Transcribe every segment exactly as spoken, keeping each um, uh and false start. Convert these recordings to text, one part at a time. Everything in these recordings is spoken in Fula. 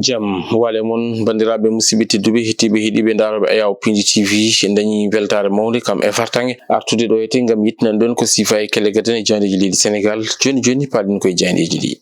Jam wale mon, banndiraaɓe musidɓe tedduɓe, heɗtiiɓe, heɗiiɓe, ndaarooɓe Ayaw Pindi T V, en dañi weltaare mawnde kam e fartaŋŋe artude ɗo ete ngam yettinan ɗon ko siifa e kelle gadane jaayndeeji leydi Senegaal. Jooni jooni, paaɗen koye jaayndeeji ɗi.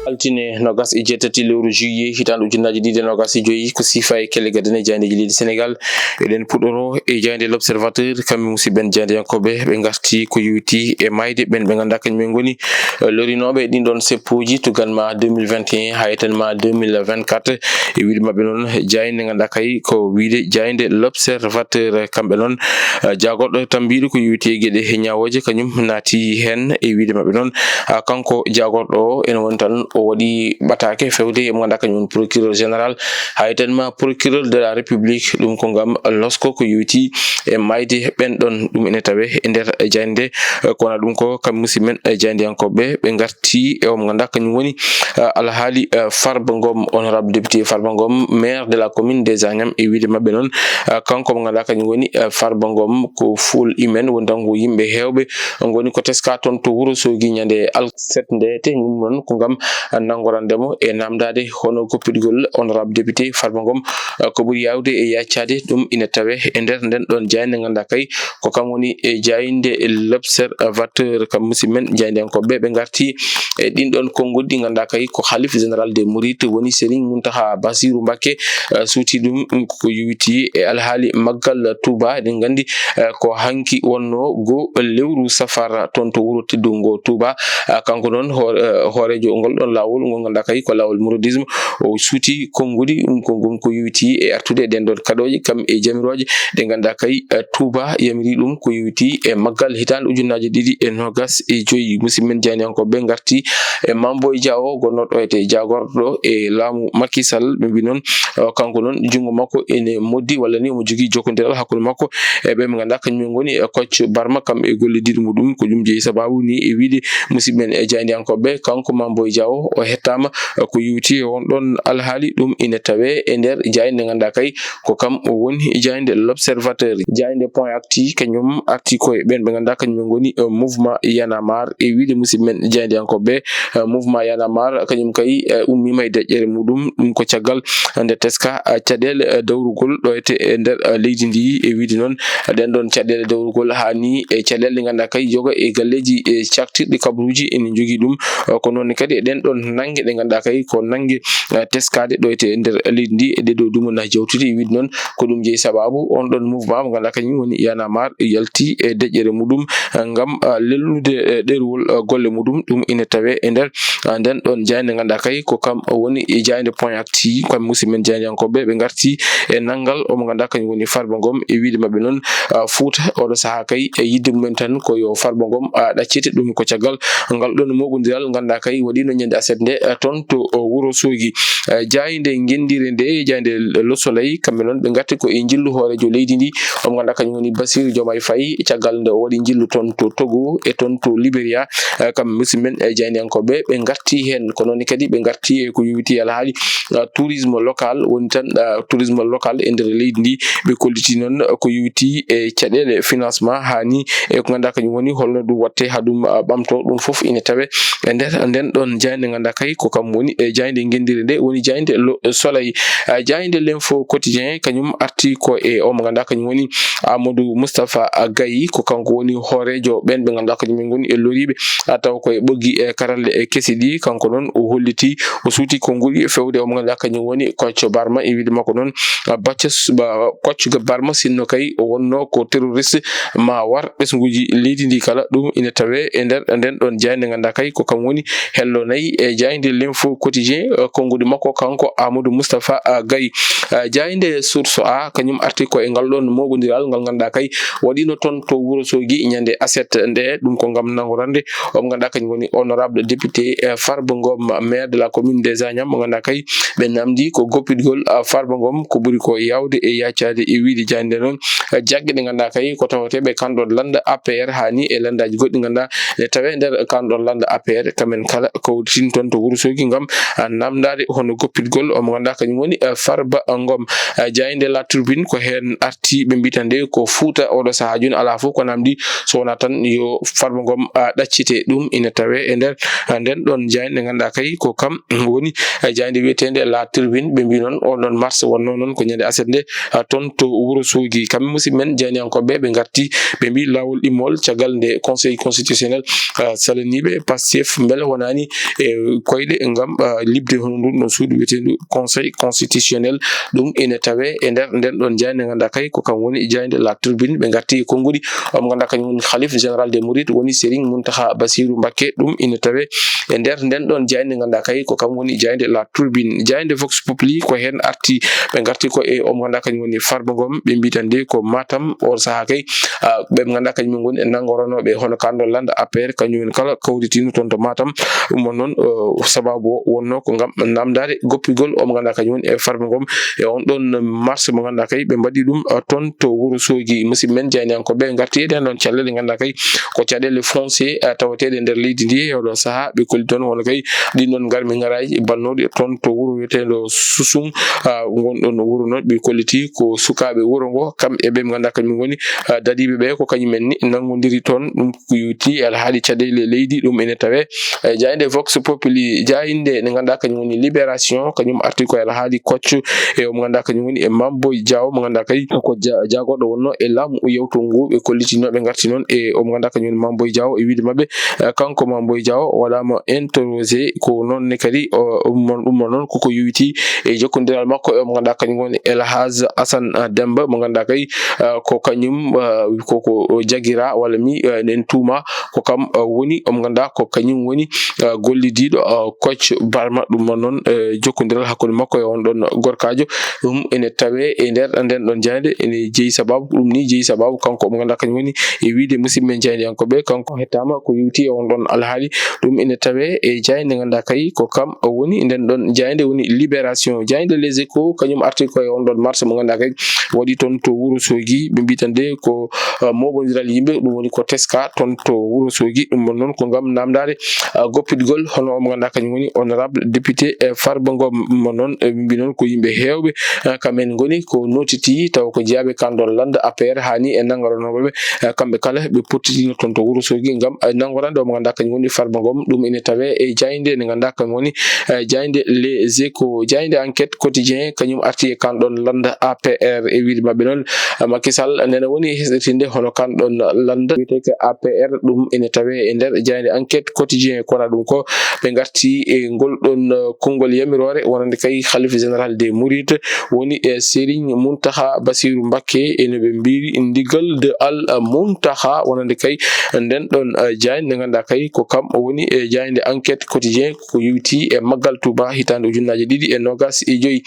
Altine nogas e jeetati lewru juillet hitaande ujunnaaji ɗiɗi e nogas e joyi, ko siifa e kelle gadane jaayndeeji leydi Senegaal. Eɗen puɗɗoro e jaaynde L'Observateur, kamɓe musidɓe en jaayndiyankooɓe, ɓe ngarti ko yowiti e maayde ɓen ɓe ngannduɗaa kañum en ngoni, eh, lorinooɓe ɗin ɗon seppooji tugal ma deux mille vingt et un, haa yettan ma deux mille vingt-quatre. E wiyde maɓɓe noon, jaaynde ngannduɗaa kay ko wiyde jaaynde L'Observateur, kamɓe noon, eh, jaagorɗo tambiiɗo ko yowiti e geɗe he ñaawooje, kañum naati heen. E wiyde maɓɓe noon, ah, kanko jaagorɗo o, ene woni tan o waɗi ɓataake feewde e mo ngannduɗaa kañum woni procureur général, hay tan ma procureur de la République, ɗum ko ngam losko ko yowiti e maayde ɓen ɗon. Ɗum ene tawe e nder jaaynde, eh, kono ɗum ko kam musidɓe men, eh, jaayndiyankooɓe, ɓe ngarti e o mo ngannduɗaa kañum woni, eh, alhaali, eh, Farba Ngom, honorable député Farba Ngom, maire de la commune des Agnam. E wiyde maɓɓe noon, eh, kanko mo ngannduɗaa kañum woni, eh, Farba Ngom ko full imen, woni tan ko yimɓe heewɓe ngoni ko teska toon to Wuro Soogi ñande alset nde, te ɗum noon ko ngam nanngorande mo e naamndaade hono goppitgol honorable député Farba Ngom, eh, ko ɓuri yaawde e yaaccade. Ɗum ina tawe e nder nden ɗon jaaynde ngannduɗaa kay ko kam woni e jaaynde L'Observateur, kam musidɓe men jaayndiyankooɓe, ɓe ngarti e ɗin ɗon konngol ɗi ngannduɗaa kay ko Halif Général des Mourides woni Serigne Mountakha Bassirou Mbacké, eh, suuti ɗum ko yowiti e alhaali maggal Touba. Eɗen nganndi, eh, ko hanki wonno go lewru safar toon to wuro teddungo Touba. Ah, kanko noon hoore-, eh, hooreejo ngol ɗon laawol ngol ngannduɗaa kay ko laawol mouridisme, o suuti konngudi ɗum ko ngol ko yowiti e artude e ɗen ɗon kaɗooje kam e jamirooje ɗe ngannduɗaa kay, eh, Touba yamiri ɗum ko yowiti e maggal hitaande ujunnaaji ɗiɗi e nogas e joyi. Musidɓe men jaayndiyankooɓe ngarti e Mame Boye Diao, gonnooɗo ete jaagorɗo e laamu Macky Sall. Ɓe mbi noon, eh, kanko noon junngo makko ene moddi, walla ni omo jogii jokkondiral hakkunde makko e ɓe ɓe ngannduɗaa kañum en ngoni, eh, Kocc Barma, kam e golle diɗi muɗum. Ko ɗum jeyi sababu ni e wiyde musidɓe men e jaayndiyankooɓe, kanko Mame Boye Diao o hettaama, eh, ko yowiti e on ɗon alhaali. Ɗum ina tawe e nder jaaynde ngannduɗaa kay ko kam o woni jaaynde L'Observateur. Jaaynde Point Actu kañum arti ko e ɓen ɓe ngannduɗaa kañum en ngoni, eh, mouvement Y'en a marre. E wiyde musidɓe men jaayndiyankooɓe, eh, mouvement Y'en a marre kañum kay, eh, ummiima e deƴƴere muɗum. Ɗum ko caggal nde teska, eh, caɗeele, eh, dawrugol ɗo ete e nder, eh, leydi ndi. E wiyde noon, eh, ɗen ɗon caɗeele dawrugol haa ni e caɗeele ɗe ngannduɗaa kay yoga e galleeji, eh, caktirɗi kabaruuji ene njogii ɗum. Eh, ko noon kadi e ɗen ɗon nannge ɗe ngannduɗaa kay ko nannge, eh, teskaade ɗo ete e nder leydi ndi e ɗee ɗoo dumunna jawtude. E wiyde noon, ko ɗum jeyi sababu on ɗon mouvement mo ngannduɗaa kañum woni Y'en a marre yalti e deƴƴere muɗum, eh, ngam, eh, lelnude, eh, ɗerwol, eh, golle muɗum. Ɗum ina tawe e nder, eh, nden ɗon jaaynde ngannduɗaa kay ko kam woni e jaaynde Point Actu, kam musidɓe men jaayndiyankooɓe, ɓe ngarti e nanngal omo ngannduɗaa kañum woni Farba Ngom. E wiyde maɓɓe noon, eh, Fuuta oɗo sahaa kay e yidde mumen tan ko yo Farba Ngom, eh, ɗaccite. Ɗum ko caggal ngal ɗon moɓondiral ngannduɗaa kay waɗiino ñande aset nde, eh, toon to, eh, Wuro Soogi. Eh, jaaynde ngenndire nde, jaaynde Le Soleil, kamɓe noon ɓe ngarti ko e njillu hooreejo leydi ndi, omo ngannduɗaa kañum woni Bassirou Diomaye Faye, caggal nde o waɗi njillu toon to Togo e toon to Liberia. Eh, kamɓe musidɓe men, eh, jaayndiyankooɓe, ɓe ngarti heen. Ko noon kadi ɓe ngarti e ko yowiti alhaali, eh, tourisme local, woni tan, eh, tourisme local e nder leydi ndi. Ɓe kolliti noon ko yowiti e caɗeele financement, haa ni e ko ngannduɗaa kañum woni holno ɗum waɗte haa ɗum, ah, ɓamto. Ɗum fof ina tawe e nder nden ɗon jaaynde ngannduɗaa kay ko kam woni e jaaynde ngenndire nde, woni jaaynde Le Soleil. Ah, jaaynde L'Info Quotidien kañum arti ko e o mo ngannduɗaa kañum woni Amadou Moustapha Gaye, ko kanko woni hooreejo ɓeen ɓe ngannduɗaa kañum en ngoni e loriiɓe, ah, taw ko e ɓoggi e karalle e kesi ɗi. Kanko noon o holliti, o suuti konngudi feewde o mo ngannduɗaa kañum woni Kocc Barma. E wiyde makko noon, ah, Bacca S-, ba-, Kocc Barma, sinno kay o wonno ko terroriste, ma war ɓesnguuji leydi ndi kala. Ɗum ina tawe e nder nden ɗon jaaynde ngannduɗaa kay ko kam woni hello nayi e jaaynde L'Info Quotidien, eh, konngudi makko kanko Amadou Moustapha, ah, Gaye. Ah, jaaynde Source A kañum arti ko e ngal ɗon moɓondiral ngal ngannduɗaa kay waɗiino toon to Wuro Soogi ñande aset nde. Ɗum ko ngam nanngorande o mo ngannduɗaa kañum woni honorable député, eh, Farba Ngom, maire de la commune des Agnam, mo ngannduɗaa kay ɓe namdi ko goppitgol, ah, Farba Ngom ko ɓuri ko yaawde e yaacaade. E wiyde jaaynde noon, eh, jagge ɗe ngannduɗaa kay ko tawateeɓe kan ɗon lannda A P R haa ni e lanndaaji goɗɗi ngannduɗaa ene tawe nder kan ɗon lannda A P R, kamen kala kawritin toon to Wuro Soogi ngam, ah, namdaade hono goppitgol o mo ngannduɗaa kañum woni, ah, Farba Ngom. Ah, jaaynde La Tribune ko heen arti, ɓe mbiyata nde ko Fuuta oɗo sahaa jooni, alaa fof ko namdi so wonaa tan yo Farba Ngom, ah, ɗaccite. Ɗum ina tawee e nder, ah, nden ɗoon jaaynde nde ngannduɗaa kay ko kam woni, ah, jaaynde wiyeteende La Tribune. Ɓe mbii noon on ɗoon mars wonnoo noon ko ñande aset nde, ah, toon to Wuro Soogi. Kamɓe musidɓe men jaayndiyankooɓe ɓe ngarti, ɓe mbii laawol immol caggal nde Conseil constitutionnel, ah, salaniiɓe Pastef mbele wonaani e koyɗe ngam, ah, liɓde hono ndun ɗon suudu wiyeteendu Conseil constitutionnel. Ɗum ene tawee e nder nden ɗon jaaynde ngannduɗaa kay ko kam woni jaaynde La Tribune. Ɓe ngarti e konnguɗi o mo ngannduɗaa kañum woni Khalif Général des Mourides, woni Serigne Mountakha Bassirou Mbacké. Ɗum ene tawee e nder nden ɗon jaaynde ngannduɗaa kay ko kam woni jaaynde La Tribune. Jaaynde Vox Populi ko heen arti, ɓe ngarti ko e o mo ngannduɗaa kañum woni Farba Ngom, ɓe mbiyata nde ko Matam. On sahaa kay, ah, ɓe ngannduɗaa kañum ngoni e nanngoranooɓe hono kanndo lannda A P R, kañum en kala kawritiino toon to Matam. Ɗum on noon, eh, sababu o wonnoo ko ngam namdaade goppigol o mo ngannduɗaa kañum woni e Farba Ngom e on ɗon mars mo ngannduɗaa kay ɓe mbaɗi ɗum, eh, toon to Wuro Soogi. Musidɓe men jaayndiyankooɓe ngarti e ɗeen ɗon caɗeele ngannduɗaa kay ko caɗeele foncier, eh, tawateeɗe e nder leydi ndi. E oɗo sahaa ɓe kolli toon hono kay ɗin ɗon ngarmi ngaraaji bannooɗi toon to wuro wiyeteeɗo Susung, ah, ngonɗon wuro noon, ɓe kolliti ko sukaaɓe wuro ngo, kam e ɓe ngannduɗaa kañum ngoni, ah, dadiiɓe ɓe, ko kañum en ni nanngodiri toon. Ɗum ko yowiti e alhaali caɗeele leydi, ɗum ene tawee e jaaynde Vox Populi. Jaaynde nde ngannduɗaa kañum woni Libération, kañum arti ko e alhaali Kocc e o mo ngannduɗaa kañum woni e Mame Boye Diao, mo ngannduɗaa kay ko ja-, jaagorɗo wonnoo e laamu yawtungu. Ɓe kolliti noon, ɓe ngarti noon e o mo ngannduɗaa kañum woni Mame Boye Diao. E wiyde maɓɓe, eh, kanko Mame Boye Diao o waɗaama interrogé, ko noon ne kadi o, ɗum noon, ɗum noon koko yowiti e jokkondiral makko e o mo ngannduɗaa kañum woni El Hadj Assane, eh, Demba, mo ngannduɗaa kay, eh, ko kañum, eh, koko jagira walla mi, eh, en tuuma ko kam, eh, woni o mo ngannduɗaa ko kañum woni, eh, gollidiiɗo, eh, Kocc Barma. Ɗum noon, eh, jokkondiral hakkunde makko e on ɗon gorkaajo, ɗum ene tawee e nder nden ɗon jaaynde, ene jeyi sababu, ɗum ni jeyi sababu kanko o mo ngannduɗaa kañum woni e wiyde musidɓe men jaayndiyankooɓe, kanko hettaama ko yowiti e on ɗon alhaali. Ɗum ene tawee e jaaynde ngannduɗaa kay ko kam woni nden ɗon jaaynde woni Libération. Jaaynde Les Échos kañum arti ko e on ɗon mars mo ngannduɗaa kay waɗi toon to Wuro Soogi. Ɓe mbiyata nde ko, uh, mooɓondiral yimɓe, ɗum woni ko teska toon to Wuro Soogi. Ɗum ɗon noon ko ngam namdaade, uh, goppitgol hono o mo ngannduɗaa kañum woni honorable député, eh, Farba Ngom. Mo noon, eh, ɓe mbii noon ko yimɓe heewɓe, eh, kam en ngoni ko nootiti, tawa ko jeyaaɓe kanndon lannda A P R haani e nanngoranooɓe ɓe, eh, kamɓe kala ɓe pottitiino toon to Wuro Soogi ngam, eh, nanngorande o mo ngannduɗaa kañum woni Farba Ngom. Ɗum ene tawee e jaaynde nde ngannduɗaa kañum woni, eh, jaaynde Les Échos. Jaaynde Enquête Quotidien kañum arti e kanɗon lannda A P R. E wiyde maɓɓe noon, eh, Macky Sall nena woni hesɗitinde hono kanɗon lannda wiyetee ko A P R. Ɗum ene tawee e nder jaaynde Enquête Quotidien. Kono ɗum ko ɓe ngarti e ngol ɗon, eh, konngol yamiroore wonande kay Khalife Général des Mourides woni e Serigne Mountakha Bassirou Mbacké, e no ɓe mbiri ndigal de Al Mountakha wonande kay nden ɗon, eh, jaaynde nde ngannduɗaa kay ko kam o woni e jaaynde Enquête Quotidien ko yowiti e Maggal Touba hitaande ujunnaaje ɗiɗi e noogas e joy.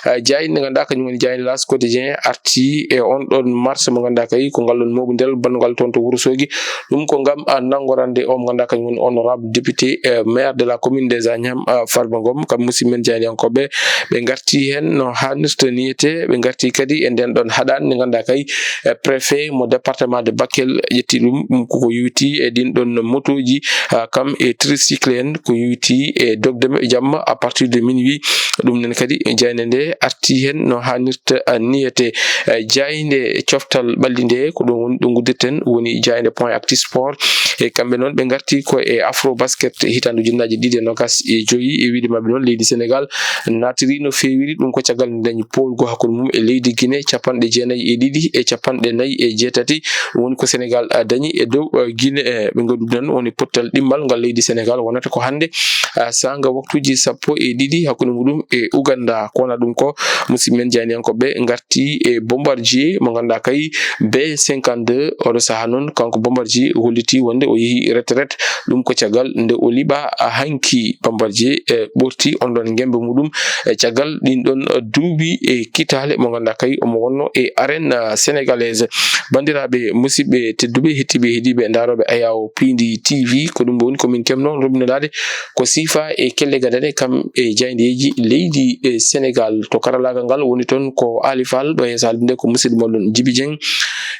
Eh, jaaynde nde ngannduɗaa kañum woni jaaynde L'As Quotidien arti e on ɗon mars mo ngannduɗaa kay ko ngal ɗon mooɓondiral banngal toon to Wuro Soogi. Ɗum ko ngam, ah, nanngorande o mo ngannduɗaa kañum woni honorable député, eh, maire de la commune des Agnam, ah, Farba Ngom, kam musidɓe men jaayndiyankooɓe, ɓe ngarti heen no haanirta niyete, ɓe ngarti kadi e nden ɗon haɗaande nde ngannduɗaa kay, eh, préfet mo département de Bakel ƴetti ɗum, ɗum koko yowiti e ɗin ɗon motooji, ah, kam e tricycle en, ko yowiti e dogde maɓɓe jamma à partir de minuit. Ɗum nen kadi jaaynde nde arti heen no haanirta, ah, niyete. Eh, jaaynde coftal ɓalli nde ko ɗum woni ɗo nguddirten, woni jaaynde Point Actu Sport. E kamɓe noon ɓe ngarti ko e Afro Basket hitaande ujunnaaje ɗiɗi e noogas e joyi. E wiyde maɓɓe noon leydi Sénégal naatiri no feewiri, ɗum ko caggal nde dañi poolgu hakkunde mum e leydi Guinée capanɗe jeenayi e ɗiɗi e capanɗe nayi e jeetati. Ɗum woni ko Sénégal, ah, dañi e dow, ah, Guinée. Eh, ɓe ngannduɗaa woni pottal ɗimmal ngal leydi Sénégal wonata ko hannde, ah, saanga waktuuji sappo e ɗiɗi hakkunde muɗum e Uganda. Ko wona ɗum ko musidɓe men jaayndiyankooɓe ngarti e Bombardier mo ngannduɗaa kay B cinquante-deux. Oɗo sahaa noon kanko Bombardier holliti wonde o yehi retraite. Ɗum ko caggal nde o liɓa hanki. Bombardier, eh, ɓorti on ɗon ngembe muɗum, eh, caggal ɗin ɗon, eh, duuɓi e kitaale mo ngannduɗaa kay omo wonno e arène, ah, sénégalaise. Banndiraaɓe musidɓe tedduɓe heɗtiiɓe heɗiiɓe ndarooɓe Ayaw Piindi T V, ko ɗum woni ko min keɓno rubnanaade ko siifa e kelle gadane kam e jaayndeeji leydi e Sénégal. To karalaagal ngal woni toon ko Ali Fall, ɗo e saalde nde ko musidɗo mon ɗon Jibi Dieng.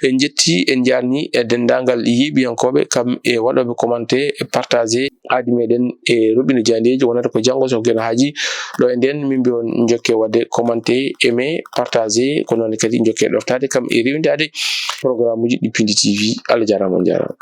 En njetti, en njaarni e denndaangal yeeɓiyankooɓe kam e waɗooɓe commenté, partagé aadi meɗen e e roɓɓino jaandeeji, wonata ko janngo so ko geno haaji. Ɗo e nden min mbiya on jokke waɗde commenté, aimé, partagé, ko noon kadi jokke ɗoftaade kam e rewindaade programme uji ɗi Pindi T V. Allah jaaraama, on jaaraama.